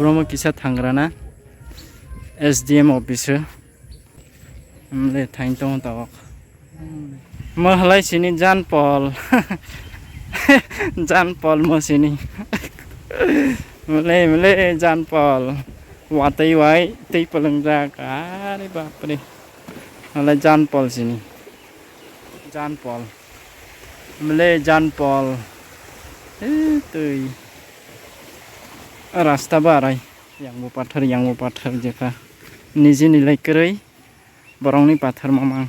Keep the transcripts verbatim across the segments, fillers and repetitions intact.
Oro mo kisa thangrana S D M office o. Mle thain tongo tabok. Mo halai sini Jan Paul. Jan Paul mo sini. Mle, mle Jan Paul. Watwi wai tei pwlwngjak. Are bapre. Halai Jan Paul sini. Jan Paul. Mle Jan Paul. Eh, twi. Rasta barai. Yang bo pathar, yang bo pathar jekha. Niji ni lai kwrwi. Borokni pathar mamang.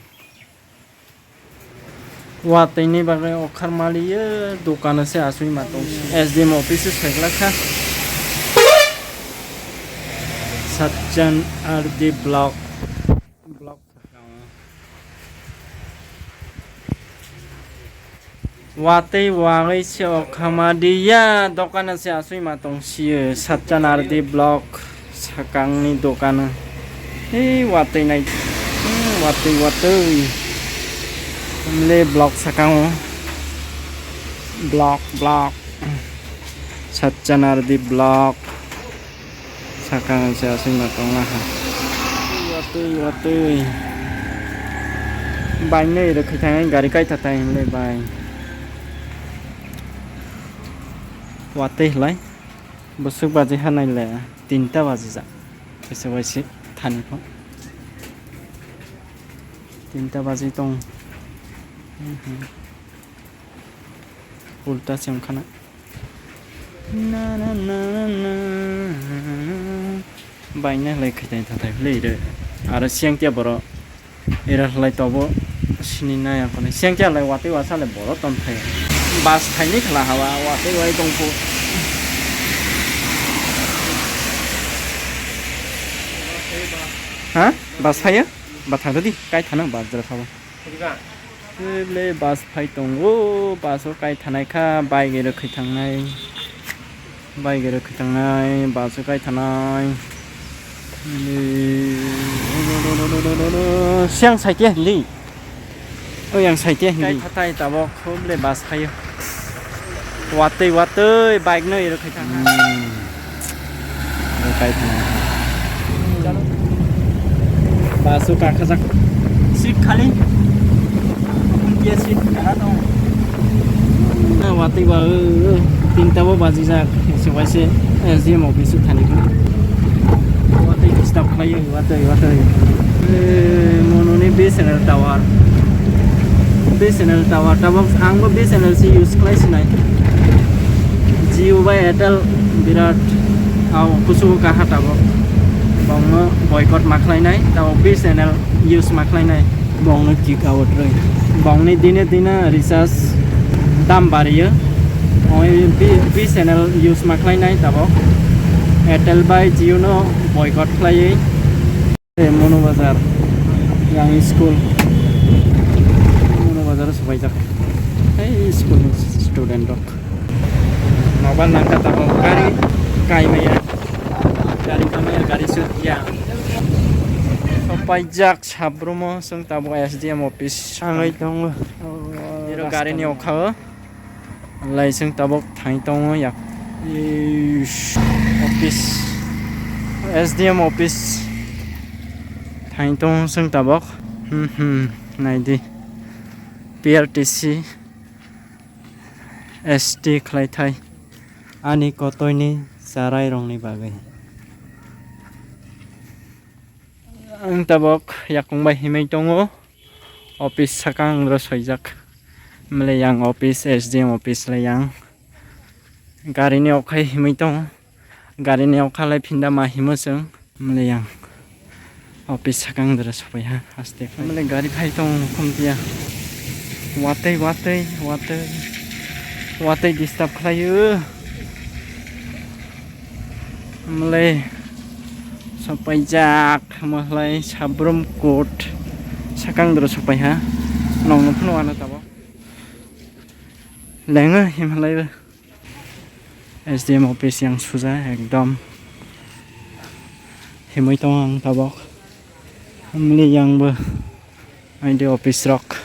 Watwi ni bagwi okhar maliyo dukano se asui ma tong. S D M office se segla kha. Satchan R D block. Block. Watwi wagwi se o khama diya, dokano se asui ma tong siyo, Satchan R D block sakangni dokano. Hei watwi nai, hmm, watwi, watwi. Mle block sakango. Block, block. Satchan R D block. Sakang se aswk ma tong aha. Watwi, watwi. Bai nai rwkha thang gari kaitha tai hwnle bai. Watwi hlai. Bwswk baji ha naile tinta baji jak. Kaisa bai se thani pho. Tinta baji tong. Ulta se wngkha na. Na, na, na, na, na. Baina lai khaitani thathai philwi rw. Aro siyang tiya borok. Era lai tobo sini nai ang khonai. Siyang tiya lai watwi wasa lai borok tong thai. Bus thaini khla hawa watwi wai tong phu. Ha? Bus phaiya? Ba thang di. Kai thana bus jora thabo. Tei le bus phai tongo, bus o kai thanai kha, bike rwkhi thangnai, bike rwkhi thangnai, bus o kai thanai. Siyang saite hindi. O yang saite hindi. Kai thatai tabok, khub le bus phaio. Watwi, watwi, bike no ero khai thang. Hmm. Ero kai thang. Basu kakhajak. Seat khali. Dia seat kana tong. Na watwi ba, eh, eh, tinta bo bajijak. Se waise S D M office thani ko. Watwi disturb khlai, watwi, watwi. Eh, mononi B S N L tower. B S N L tower tabok ang bo B S N L se use khlai sinai. Jio bai Airtel birat au kusu kaha tabok. Bongno boycott ma khlainai, tabok B S N L use ma khlainai. Bongno kick out roi. Bongni dine dine recharge dam bariyo. Oi B-, B S N L use ma khlainai tabok. Airtel bai Jio no boycott khlaiwi. Ei Mono Bazar yang school. Mono Bazar o swbaijak. Ei school ni student rok. Mobile nangkha tabok gari kai maya. Gari kamaya gari sut ya. Swbaijak sabrumo chwng tabok S D M office thangwi tongo. Iro gari ni okha o. Lai chwng tabok thang tongo yak. Ish. Office. S D M office. Thang tongo chwng tabok. Hmm, hmm. Naidi. P R T C. S T khlai thai. Ani kotoi ni charai rong ni bagwi. Ang tabok yakung bai himwi tongo. Office sakang ro soijak. Mle yang office, S D M office le yang. Gari ni okhai himwi tongo. Gari ni okha lai phinda ma himo chwng. Mle yang. Office sakang dra sopai ha. Aste khai. Mle gari phai tongo khum tiya. Watwi, watwi, watwi. Watwi disturb khlai o. Mle sopaijak, mle sabrum court sakang doro sopaiha, nongno phano ano tabok. Lengo himhalaibo S D M office yang suja ekdom himwi tongo ang tabok. Mle yang bo aide office rok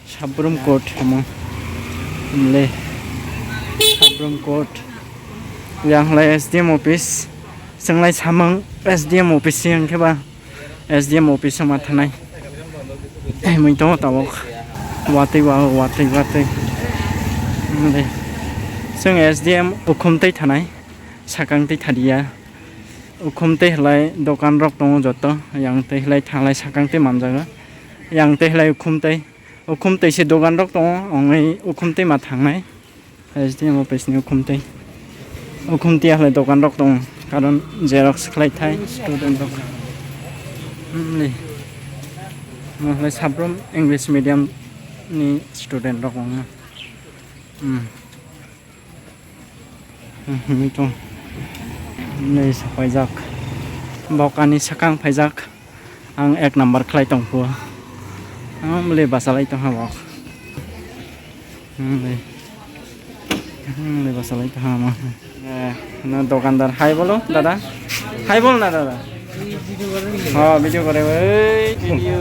sabrum court hamo mle sabrum court yang lai S D M office Chwnglai samung S D M office se, hwnkhe ba S D M office o ma thanai. Himwi tongo tabok. Watwi wa, watwi, watwi. Himwi chwng S D M ukhum tei thanai, sakang tei thadiya. Ukhum tei halai dokan rok tongo joto. Yang tei halai thanglai sakang tei manjago. Yang tei halai ukhum tei. Ukhum tei se dogan rok tongo, ongwi ukhum tei ma thangnai. S D M office ni ukhum tei. Ukhum tei halai dogan rok tongo, karon xerox khlai thai student rok. Hmm, le. Mo halai sabrum English medium ni student rok ongno. Hmm. Hmm, hmm, ito. Nei sa paijak. Bok ani sakang paijak. Ang ek number khlai tong phuo. Ang bwlwi bachalai tong ha bok. Hmm, le. Hmm, le bachalai tong ha mo. Eh, no dokandar, hai bolo, dada. Hai bol na, dada. Oh, video kore, ei, video.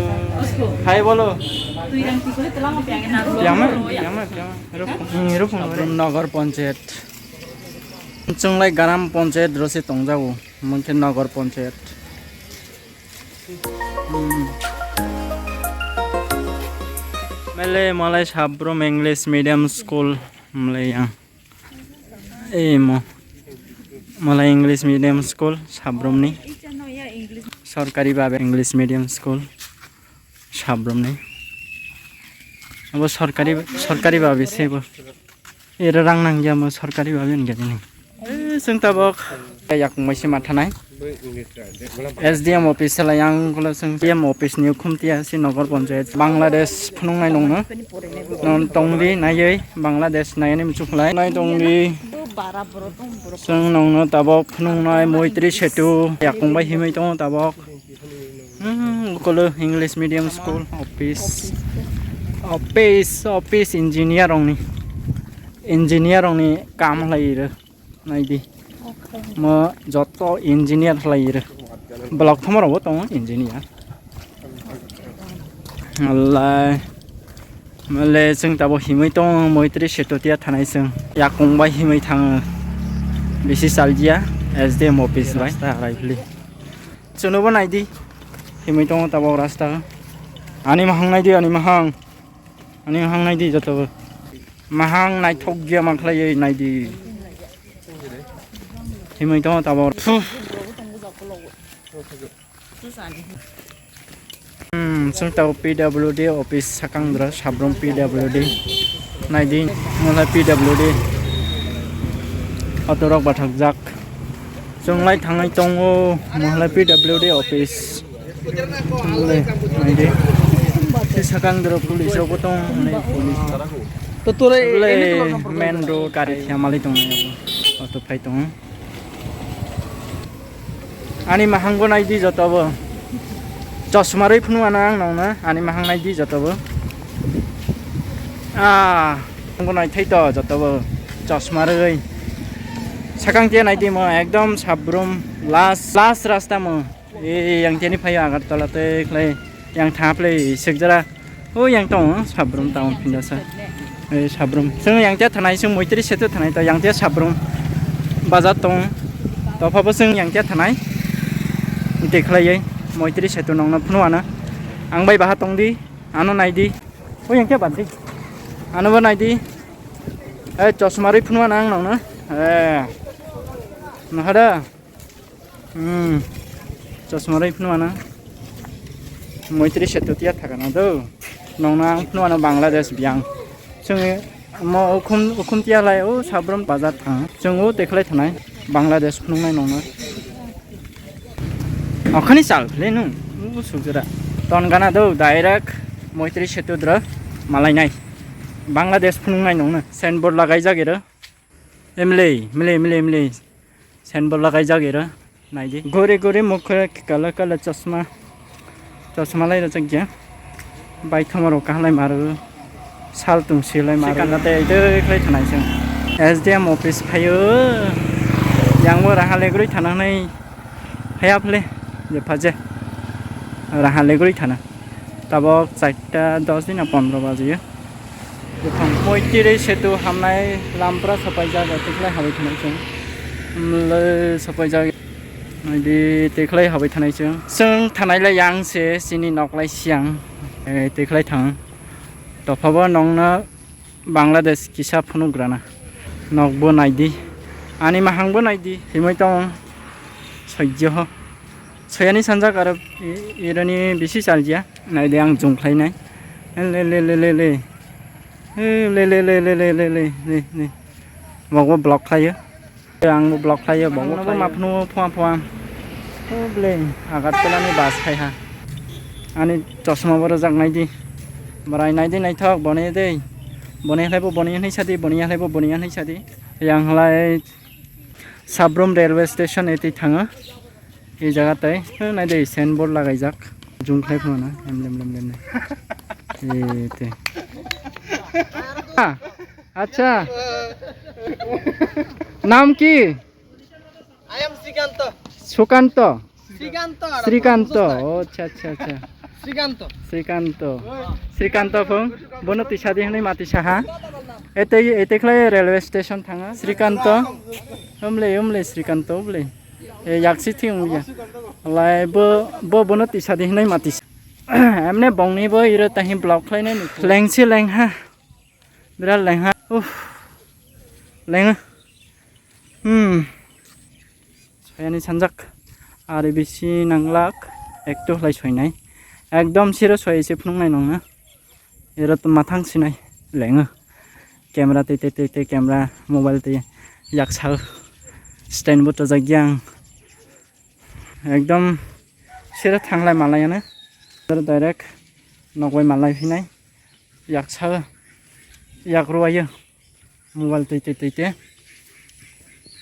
Hai bolo. Piyama, piyama, piyama. Rupung, hmm, rupung. Sabrum Nagar Panchayat. Chwnglai Gram Panchayat rose tongjago. Mungkin Nagar Panchayat. Hmm. Mele malai sabrum English medium school mele yang. Eh, mo. Malai English medium school sabrum ni. Sorkari babe English medium school sabrum ni. Abo sorkari, sorkari babe sebo. Ero rang nang ya mo sorkari babe hingke nini. Eh, chwng tabok. Yakung bai se ma thanai. S D M office la yang kulo chwng D M office ni ukhum tiya si Nagar Panchayat. Bangladesh phunung nai nung no. Non tong di nai yoi Bangladesh nai ani muchuk lai. Nai tong di. Chwng nung no tabok phunung nai Moitri Setu. Yakung bai himoi tongo tabok. Hmm, ukolo English medium school, office. Office, office engineer rokni. Engineer rokni kam khlai iro. Naidi. Mo joto engineer khlai iro. Block thoma rokbo tongo engineer. Wallahi. Mole chwng tabok himwi tongo, Moitri Setu tiya thanai chwng. Yakung bai himwi thango. Bisi saljiya, S D M office bai. Rasta harai phili. Chwngnobo naidi. Himwi tongo tabok rasta. Ani mahang naidi, ani mahang. Ani mahang naidi jotobo. Mahang naithok giya mankhlaiwi naidi. Himwi tongo tabok. Phuh. Hmm, chwng tabok P W D office sakang dra, sabrum P W D. Naidi, mole P W D. Auto rok bathakjak. Chwng lai thangwi tongo, mole P W D office. Mole, naidi. Tei sakang dra police rokbo tong, mole police. To tore mole main road gari thya mali tongo, auto phai tongo. Ani mahango naidi jotobo. Chosma rwi phunukna ang nongna. Ani mahang naidi jotobo. Ah, mahango naithai to jotobo. Chosma rwi. Sakang tiya naidi mo ekdom sabrum last, last rasta mo. E, yang tiyani phaio Agartala tei khlai yang thangaplai sikjara. O yang tongo sabrum town phinda sa. E, sabrum. Chwng yang tiya thanai, chwng Moitri Setu thanai to yang tiya sabrum bazar tong. Tophabo chwng yang tiya thanai. Tei khlaiwi Moitri Setu nongno phunukna. Ang bai baha tongdi. Ano naidi. O yang tiya bandi. Ano bo naidi. E, chosma rwi phunukna ang nongno. E. Nahada. Hmm. Chosma rwi phunukna. Moitri Setu tiya thakana do. Nongna ang phunukna Bangladesh biyang. Chwng mo ukhum, ukhum tiya lai o sabrum bazar thang. Chwng o tekhlai thanai Bangladesh phunuknai nongna. Okhani chal le nung. U sujura. Ton gana do direct Moitri Setu dra malainai. Bangladesh phunuknai nongna. Signboard lagai jagero. Emlei, emlei, emlei, emlei. Signboard lagai jagero. Naidi. Guri guri mukhe kala kala chosma. Chosma lai rwchak ya. Bai thoma rok kahalai maru. Sal tung silai maru. Sikana tei tei khlai thanai chwng. S D M office phaio. Yang bo raha legurui thana nai. Phaya phle. Je phaje. Raha legurui thana. Tabok charta dos din na pondro bajiyo. Buphang Moitri Setu hamnai lampra sapaijak, etiklai habai thangwi chwng. Mle sapaijak. Di teklai habai thanai chwng. Chwng thanai lai yang se, chini nok lai siang. Eh, teklai thang. Tophabo nongno Bangladesh kisa phunuk grana. Nokbo naidi. Ani mahangbo naidi. Himoi tong sojjo ho. Soyani sanjak aro i-, irani bisi chaljiya. Naidi ang jung khlainai. Le, le, le, le, le. Eh, le, le, le. Nokbo block khlaio. Ang bo block khlaio, bo. Ang bo ma phunu phua phua. O ble, Agartala ni bus khai ha. Ani chosma bo rwjak nai di. Bwrai nai di naithok, boni de. Boni halai bo boni hinwi sadi, boni halai bo boni hinwi sadi. Yang halai Sabrum railway station eti thango. E jaga tai, o nai de signboard lagaijak. Jung khlai phano na, em lem lem lem. E te. Ah, acha. Naam ki? I am Srikanto. Sukanto. Srikanto. Srikanto. Oh, acha, acha, acha. Srikanto. Srikanto. Srikanto phung. Bono tisa di hinwi ma tisa ha. Ete, ete khlai railway station thanga. Srikanto. Umle, umle, Srikanto, umle. E, yaksi thing ya. Lai bo, bo, bono tisa di hinwi ma tisa. Emne bongni bo iro tahi block khlainai ni. Lengsi lengha. Birat lengha. Uff. Lengha. Hmm. Soyani sanjak. Ari bisi nanglak. Ekto khlai soinai. Ekdom siro soi se phunuknai nongna. Ero to mathang sinai. Lengo. Camera tei tei tei tei camera mobile tei yaksa stand bo tojak yang. Ekdom sero thanglai malai ano. Direct nokbai malai phinai. Yaksa yak ruwayo. Mobile tei tei tei te.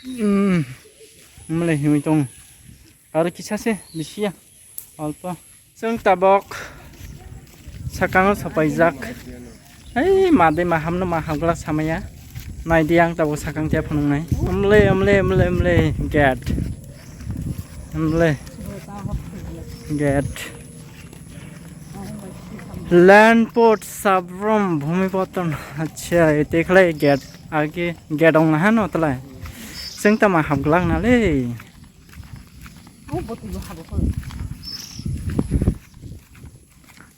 Hmm. Mole hiwi tong. Aro kisa se bisi ya. Alpa. Chwng tabok sakango sapaijak. Hei, madai mahamno mahamglak samaya. Naidi ang tabok sakang tia phunuknai. Umle, umle, umle, umle, gate. Umle. Gate. Land port Sabrum Bhumipatan. Acha, ete khlai gate. Age gate ong na hano tlai. Chwng tama hamglak na le.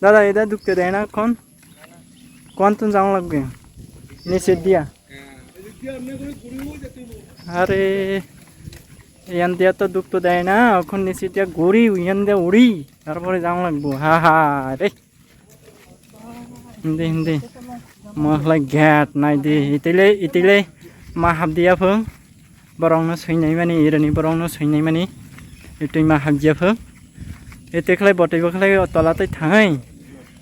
Dada, ida dukte dena kon? Kon tun jang lagbe? Niche dia. Are, yan dia to dukto dena, kon niche dia guri, yan dia uri. Tarpore jang lagbo. Ha ha, re. Hindi, hindi. Mo khlai gate nai di. Itile, itile ma hap dia phung. Borok no soinai mani, irani borok no soinai mani. Itui ma hap dia phung. Ite khlai botoi bo khlai tola tei thangai.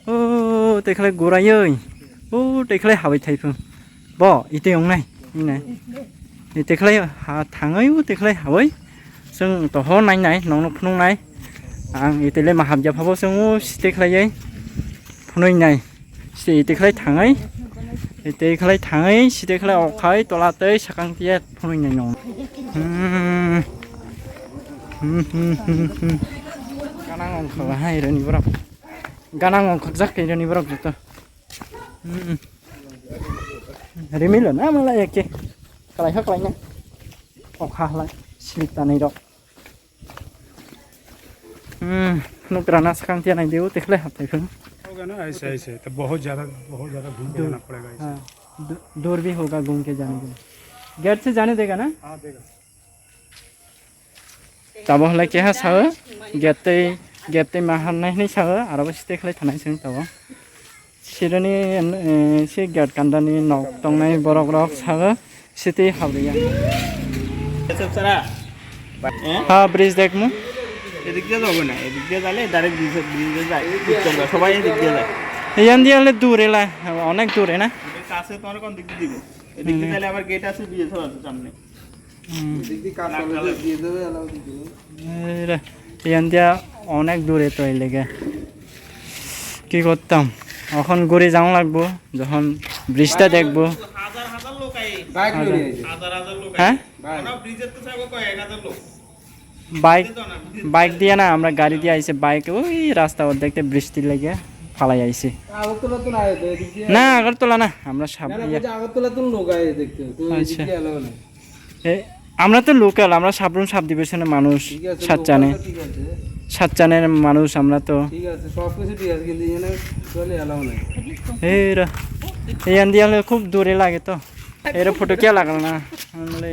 O te khlai gurai oi. O te khlai habai thai phung. Bo, itui ong nai. Inai. Ite khlai ha thangai o te khlai habai. Chwng toho nai nai, nongno phunuk nai. Ang itile ma hap dia phabo chwng o site khlai ai. Phunui nai. Site ite khlai thangai. Ite khlai thangai, site khlai okhai, tola tei sakang tiya phunui nai nong. Hmm. Hmm, hmm, hmm, hmm. Ganang ong kha hai rani borok. Ganang ong khakjak khe rani borok joto. Hmm. Rimilo na mala eke. Kalai ha kalai na. Okha halai slip tanai rok. Hmm, nuk rana sakang tiya nai deu, te khlai hap thai phung. होगा ना ऐसे, ऐसे, तो बहुत ज़्यादा, बहुत ज़्यादा घूम के दूर। जाना पड़ेगा ऐसे। हाँ, दू-, दूर भी होगा घूम के जाने के लिए। गेट से जाने देगा ना? हाँ, देगा। Tabo hlai keha sao, gate tei, gate tei ma hamnai hinui sao, aro bo site khlai thanai chwng tabo. Sironi, eh, si gate kandani nok tongnai borok rok sao, site habriya. এসব ছাড়া? হ্যাঁ? হ্যাঁ, ব্রিজ দেখমু। এদিক দিয়ে যাবো না, এদিক দিয়ে গেলে ডাইরেক্ট ব্রিজে, ব্রিজে যায়, উত্তর যায়, সবাই এদিক দিয়ে যায়। ইয়ান দিয়ে হলে দূরে লা, অনেক দূরে না? এটা কাছে তোমার কোন দিক দিয়ে দিবে? এদিক দিয়ে হুম। তাহলে আবার গেট আছে, ব্রিজে সব আছে সামনে। Hmm. এদিক দিয়ে কাজ চলে, দিয়ে দেবে, allow দিয়ে দেবে। এরে, ইয়ান দিয়া অনেক দূরে তো এই লেগে। কি করতাম? এখন ঘুরে যাওয়া লাগবো, যখন ব্রিজটা দেখবো। হাজার হাজার লোক আই। বাইক লই আইছে। হাজার হাজার লোক আই। হ্যাঁ? বাইক। আমরা ব্রিজের তো যাবো কয় এক হাজার লোক। বাইক, বাইক দিয়ে না, আমরা গাড়ি দিয়ে আইছে, বাইক ওই রাস্তা অর্ধেকতে বৃষ্টি লেগে ফালাই আইছে। আগরতলা তো না, এদিক দিয়ে না, আইছে। আগরতলা না, আমরা সাব-, না, না, ইয়ে। বলছি আগরতলা তো লোক আই দেখতে, তো এদিক আচ্ছা। দিয়ে allow নাই। এ, আমরা তো লোকাল, আমরা সাবরুম সাব ডিভিশনের মানুষ। সাতচানে, সাতচানের মানুষ আমরা তো। এই রা, এই আন্দিয়ালে খুব দূরে লাগে তো। এরা ফটো কে লাগাল না? আমলে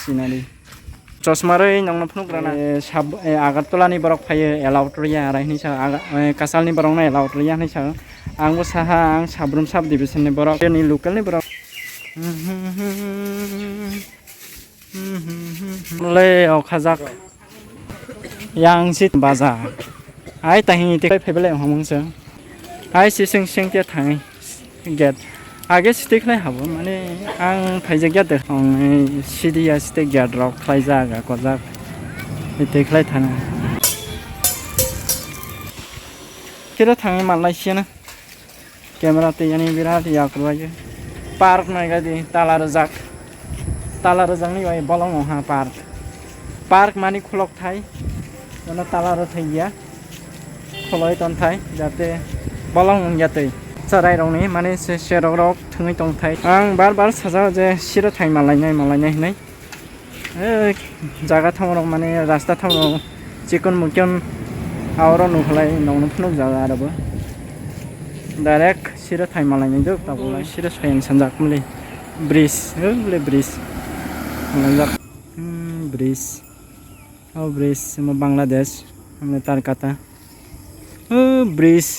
সিনারি। চশমা রই নংনো ফোন করা না। এ, সাব-, এ, Agartala ni borok phaio, allowed rwya, arai hinwi sa, aga-, e, Kachal ni borok no allowed rwya hinwi sa. Ang bo saha, ang Sabrum sub division ni borok, ni local ni borok. Le, o khajak. Yang si baja. Ai, tahini te phai bele hamung se. Ai, si sing sing te thang. Gate. Age site khlai habo, mane ang phaijak ya de. Ang sidi ya site gate rok khlai jaga kojak. Ite khlai thana. Kira thangwi manlai siya na. Camera tei yani birat yak rwai. Park nai gadi tala rwjak. Tala rwjakni bai bolong ha park. Park mani khulok thai. Ono tala rw thai ya. Kholoi ton thai, jate bolong wng ya twi. Cherai rokni, mane se, serok rok thwngwi tong thai. Ang bar bar sajao je siro thai malainai, malainai hinwi. E, jaga thamo rok, mane rasta thamo rok, chikon mukon aoro nukhlai nongno phunuk jaga aro bo. Direct siro thai malainai do, tabuk lai siro soyang sanjak muli. Bridge, e, muli bridge. Malaijak. Hmm, bridge. O bridge, omo Bangladesh, omo Tarkata. O bridge.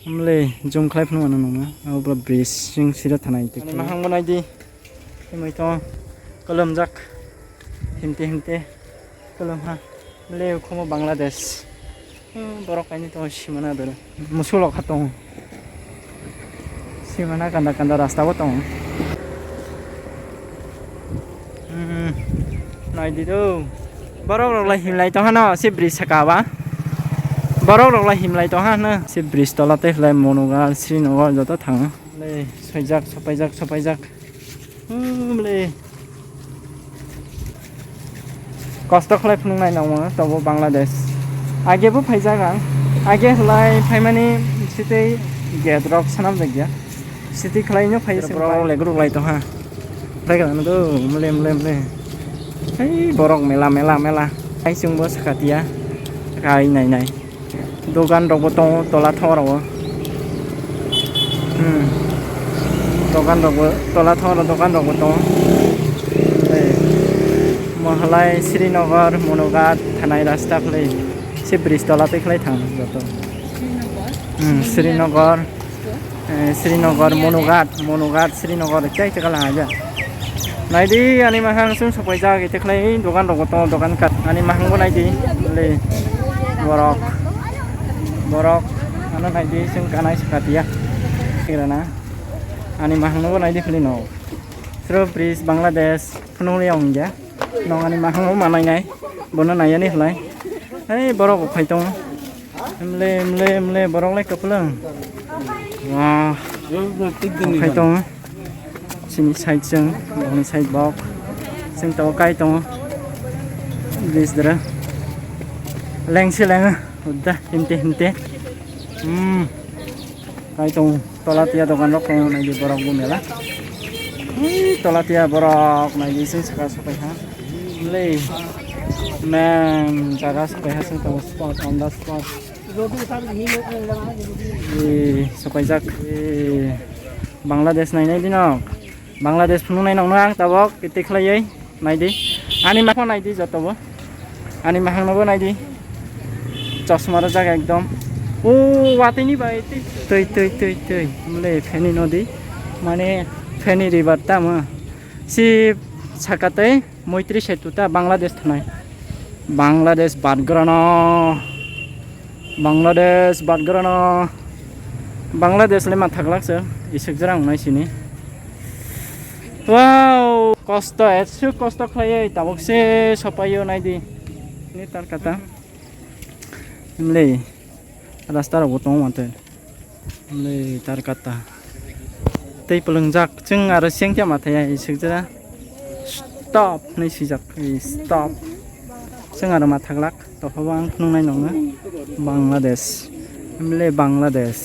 Omo le zoom khlai phano ano nangma. O bridge sing sira thanai te. Ani mahang bo nai di. Himai to kolomjak. Himte himte kolom ha. Omo le khomo Bangladesh. Hmm, borok kainwi tongo simana bero. Musulok ha tongo. Simana kanda kanda rasta bo tongo. Hmm, naidi do. Borok rok lai himlai tong hano se bridge saka ba. Borok rok lai himlai tong hano se bridge tola tei hwlai Monugar, Srinagar joto thango. Le, soijak, sopaijak, sopaijak. Hmm, le. Kosto khlai phunuknai nangma tobo Bangladesh. Age bo phaijak ang. Age hwlai phaimani sitei gate rok swnamjak ya. Sitei khlai no phai se borok le guruk lai tong ha. Phai kana do mle mle mle. Hei borok mela mela mela. Hai chwng bo saka tiya. Saka ai nai nai. Dogan rok bo tongo tola thok rok o. Hmm. Dogan rok bo tola thok rok dogan rok bo tongo. Tei mo halai Srinagar Monugat thanai rasta khlai se bridge tola tei khlai thang joto. Hmm, Srinagar. Eh, Srinagar, Monugat, Monugat, Srinagar, chai chakala haja. Naidi ani mahang sung sopai jagwi te khlai dogan rogo to dogan kat ani mahang bo naidi le borok borok ano naidi sung kanai sakatia kirana ani mahang bo naidi khlai no Sro Bridge Bangladesh phunung le ongya nong ani mahang bo manai nai bono nai ani khlai hei borok bo phai tongo. Mle, mle, mle, borok lai kwplwng. Wah. Okhai tongo. Sini side chwng, bokni side bok. Chwng tongo, kai tongo. Bridge dara. Lengse lenga. Udda, himte, himte. Hmm. Kai tongo. Tola tiya dogan rok tongo, naidi borok bo mela. Ui, tola tiya borok, naidi sing saka sopai ha. Mle. Man, jaga sopai ha, sing tongo spot, on the spot. Ee, sopaijak. Ee, Bangladesh nainai dinok. Bangladesh phunuknai nokno ang tabok, kete khlaiwi naidi. Ani mahang naidi jotobo. Ani mahangnobo naidi. Chosma rwjak ekdom. O, watini bai twi, twi, twi, twi, twi. Mle feni nodi. Mane feni river tamo. Si sakatei. Moitri Setu ta Bangladesh thanai. Bangladesh badgrano. Bangladesh badgrano. Bangladesh le mathaglak se. Isuk jera wngnai sini. Wow, kosto, etsu kosto khlaiwi tabuk se sopaio naidi. Ni tar kata. Mle rasta rok bo tongo mate. Mle tar kata. Tei pulungjak chwng aro sengkhe mathaya isukjera. Stop hinwi swijak, stop. Chwng aro mathaglak, tophabo ang phunuknai nongno. Bangladesh. Mle Bangladesh.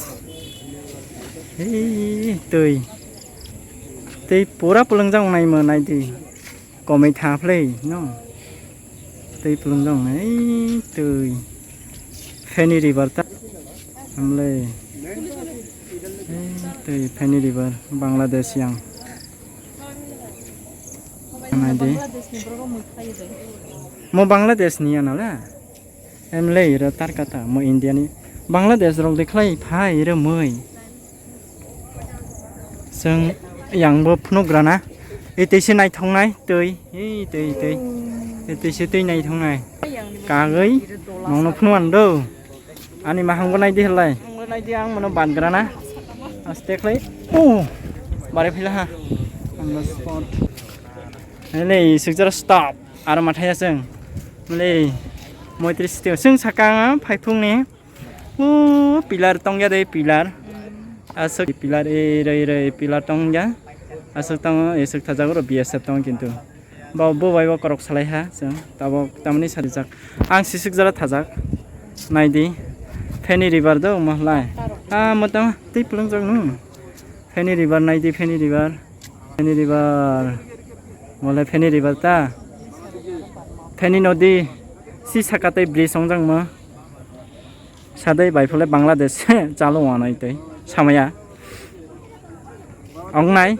Hei, twi. Tei pura pulungjak wngnai mo naidi. Komai tha phlai no. Tei pulung jong nai tei Feni river ta. Amle. Tei Feni river Bangladesh yang. Nai di. Mo Bangladesh ni ya nala. Em le iro tar kata mo India ni Bangladesh rok de khlai phai iro mui. Chwng yang bo phunuk grana. E tei se naithok nai tei. E tei tei. E tei se tei naithok nai. Kagwi nongno phunu an do. Ani mahang bo nai di halai. Ang bo nai di ang mono ban grana. Aste khlai. Oh. Bare phila ha. On the spot. Ele sukjara stop. Aro mathaya chwng. Mole moitri sitio chwng sakang phaiphung ni. O pillar tongya de pillar. Aswk pillar e roi roi pillar tongya. Aswk tongo eswk thajak oro B S F tongo kintu. Bo bo bai bo korok salai ha chwng. Tabok tamni sarijak. Ang sisik jara thajak. Naidi. Feni river do mo lai. Ah mo tamo tei pulung jak nu. Feni river naidi Feni river. Feni river. Mole Feni river ta. Feni nodi. Si saka tei bridge songjak mo. Sadai bai phole Bangladesh chalo wanai tei samaya. Ong nai.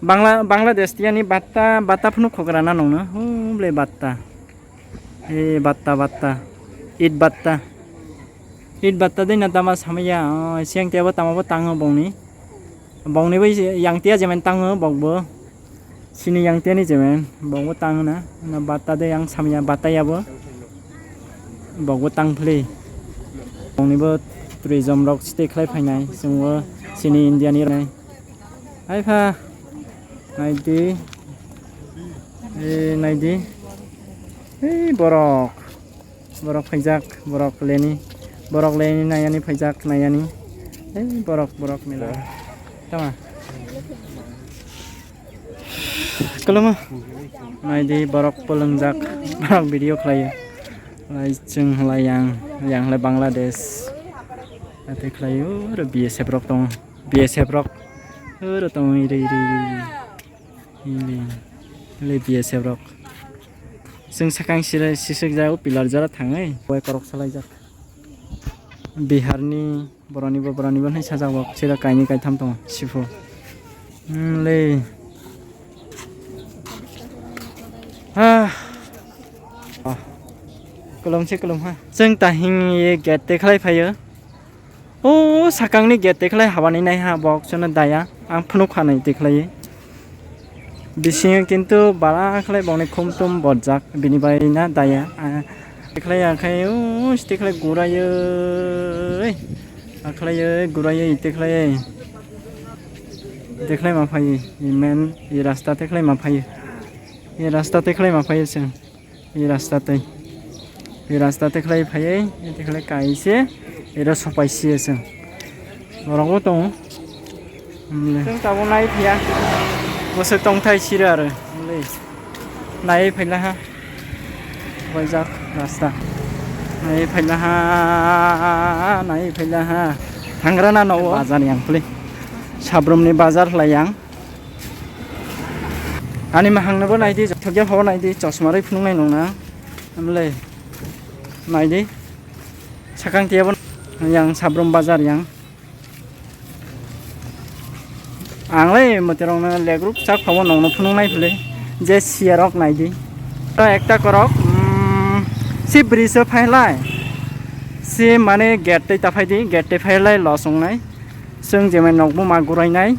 Bangla Bangladesh tiyani batta batta phunu khokra na nongno. Hum le batta. E batta batta. It batta. It batta dei na tama samaya. Oh, siang tebo tama bo tango bongni. Bongni bai yang tiya jemen tango bokbo. Sini yang teni jemen, bokbo tang na, na bata de yang samya bata yabo. Bokbo tang phli. Bokni bo tourism rok stay khlai phainai, chwngbo sini India ni rwnai. Hai pha, naidi, e naidi, e borok, borok phaijak, borok leni, borok leni nayani phaijak, nayani, e borok, borok mela, tama. Kwlwma. Naidi borok pwlwngjak, borok video khlaio. Lai chwng lai yang, yang lai Bangladesh. Ate khlaio, oro B S F rok tongo. B S F rok. Oro tongo, iri, iri, iri. Iri. Iri B S F rok. Chwng sakang sira sisik jago, pillar jora thangwi. Bai korok salaijak. Biharni borokni bo, borokni bo hinwi sajak bo, sira kainwi kaitham tongo, siphur. Hmm, le. Ah. Ah. Kolom se kolom ha. Chwng ta hing ye gate te khlai phaio. O sakangni gate te khlai habani nai ha, bok chwngno daya. Ang phunuk kha nai te khlai. Bisingo kintu bara khlai bongni khumtum bojak bini bai na daya. Ah, tikhlai ya khai, uh, tikhlai gurayoi. Akhlai gurayoi tikhlai. Tikhlai ma phai, i men, i rasta tikhlai ma phai. I rasta tikhlai ma phai se. I rasta tei. I rasta tei khlai phaiwi, i tei khlai kaise, ero sopai siye se. Borok bo tongo. Chwng tabuk nai phiya. Bwswk tongthai sira aro. Nai phaila ha. Waijak rasta. Nai phaila ha. Nai phaila ha. Thangra na no. Bazar yang phli. Sabrum ni bazar lai yang. Ani mahang no bo nai di, thokya pho nai di, chosma rwi phunuk nai nung na. Amle. Nai di. Sakang tiya bo yang Sabrum bazar yang. Ang le motirok no legroup chak pha bo nong no phunuk nai phile. Je siya rok nai di. To ekta korok, mm, si bridge o phai lai. Si mane gate tei ta phai di, gate tei phai lai los ong nai. Chwng jemai nok bo ma gurai nai.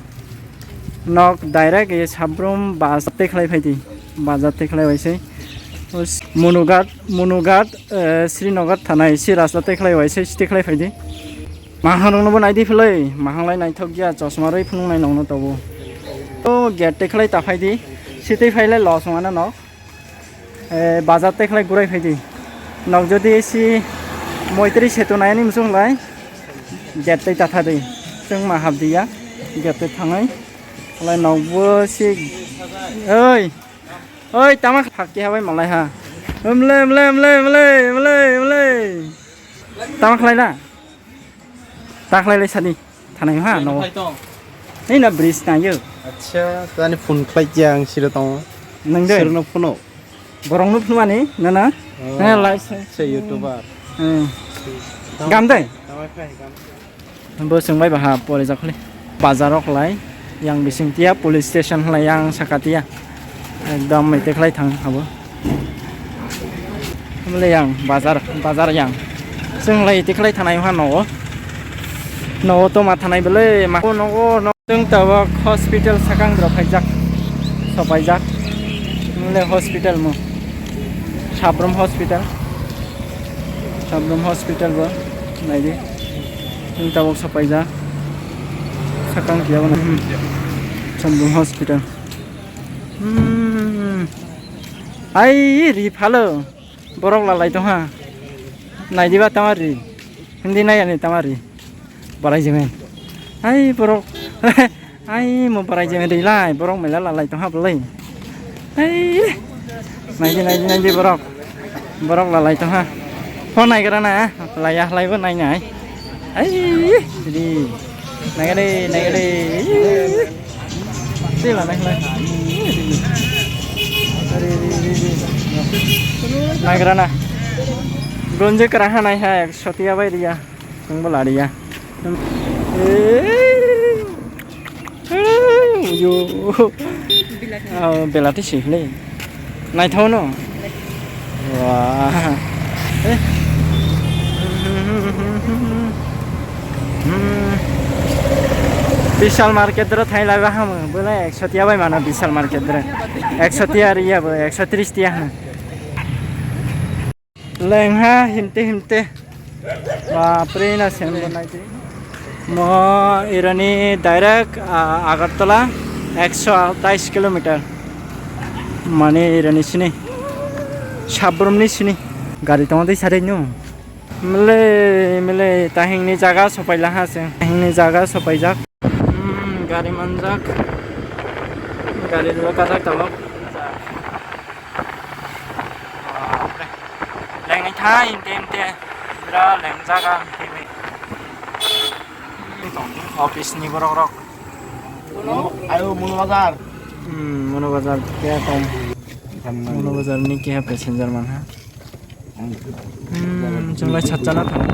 Nok direct ye Sabrum bazar tei khlai phai di. Bazar tei khlai bai se. Us-, Monughat, Monughat, eh, Srinagar thanai si rasta tei khlai bai se, si tei khlai phai di. Mahang rok no bo nai di philai, mahang lai naithok ya, chosma rwi phunuk nai nong no tobo. O gate tei khlai ta phai di, si tei phai lai los ong ano nok. Eh, bazar tei khlai gurai phai di. Nok jodi si moitri setu nai ani muchung lai. Gate tei ta tha di. Chwng ma hap di ya. Gate tei thangai. Lai nok bo si. Oi. Oi, tama phak keha bai malai ha. Mle, mle, mle, mle, mle, mle. Tama khlai na? Ta khlai lai sani. Thanai ha, no. Phai tong. Nei na bridge na yo. Acha, tani phone khlai kya ang siro tong. Nang de? Sir no phone. Borok no phone mani, nana? Oh. Nana live se. Se YouTuber. Hmm. Gam dai? Tamai phai, gam. Bo chwng bai baha porijak hwlai. Bazar o khlai, yang bising tiya, police station hwlai yang saka tiya. Ekdom mai teklai thang abo. Hwlai yang bazar, bazar yang. Chwng lai teklai thanai ha nogo. Nogo to ma thanai belai ma nogo. Chwng tabok hospital sakang rok phaijak, sopaijak. Mole hospital mo. Sabrum hospital. Sabrum hospital bo. Naidi. Chwng tabok sopaijak. Sakang kiya bo. Sabrum hospital. Hmm. Ai ri phalo. Borok lalai tong ha. Naidi ba tamari. Hindi nai ani tamari. Barai jemen. Ai borok. Ai mo barai jemen ri lai. Borok mela lalai tong ha bolai. Ai. Naidi naidi naidi borok. Borok lalai tong ha. Phone nai gra na. Laya halai bo nai nai. Ai. Di. Nai gra di, nai gra di. Di la nai lai. Nai gra na. Bronze kra ha nai ha ek sotia bai ria. Tungbo lariya. Yo. Oh, belati sih le. Naithok no. Wah. Eh. Vishal market dro thai lai ba ham. Bole ekso tiya bai mano Vishal market dro. Ekso tiya riya bo, ekso tris tiya ha. Lengha himte himte. Bapre na sem bo naidi. Mo irani direct, ah, Agartala ekso atais kilometer. Mane irani sini. Sabrum ni sini. Gari tong dei sare no. Mele mele tahing ni jaga sopai laha se. Tahing ni jaga sopai jak. Hmm, gari manjak. Gari lo kajak tabok. Lengnai thai himte himte. Bira leng jaga himte himte. Office ni borok rok. Ayo Mono Bazar. Hmm, Mono Bazar kaya tong. Mono Bazar ni kaya passenger man ha. Hmm, chwng lai satchana thang.